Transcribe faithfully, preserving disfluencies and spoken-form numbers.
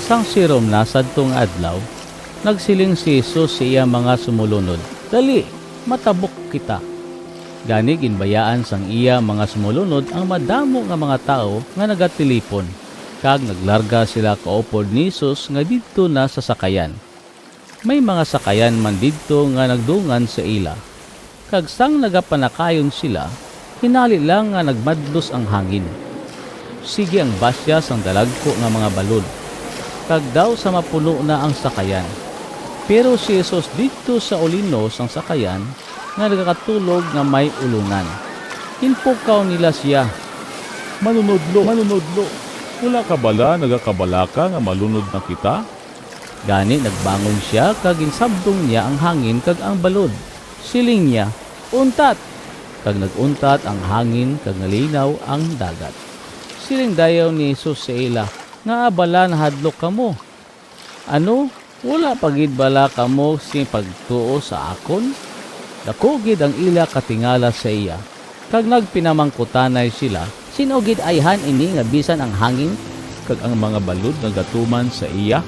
Sang sirom na sadto nga adlaw, nagsiling si Jesus sa iya mga sumolunod, "Dali, matabok kita." Gani ginbayaan sang iya mga sumolunod ang madamo nga mga tawo nga nagatilipon, kag naglarga sila kaupod ni Jesus nga didto na sa sakayan. May mga sakayan man didto nga nagdungan sa ila, kag sang nagapanakayon sila, hinali lang nga nagmadlos ang hangin. Sige ang basya sang dalagku nga mga balod, kag daw sa mapuno na ang sakayan. Pero si Jesus didto sa ulino sang sakayan nga nagakatulog nga may ulongan. Ginpukaw nila sia, "Manunodlo, Manunodlo, wala ka bala nagakabalaka nga malunod na kita?" Gani nagbangon sia kag ginsabdong niya ang hangin kag ang balod. Siling niya, "Untat!" Kag nag-untat ang hangin kag nalinaw ang dagat. Siling dayon ni Jesus sa ila, "Ngaa bala nahadlok kamo? Ano, wala pa gid bala kamo sing pagtuo sa akon?" Daku gid ang ila katingala sa iya, kag nagpinamangkutanay sila, "Sin-o gid ayhan ini nga bisan ang hangin kag ang mga balod nagatuman sa iya?"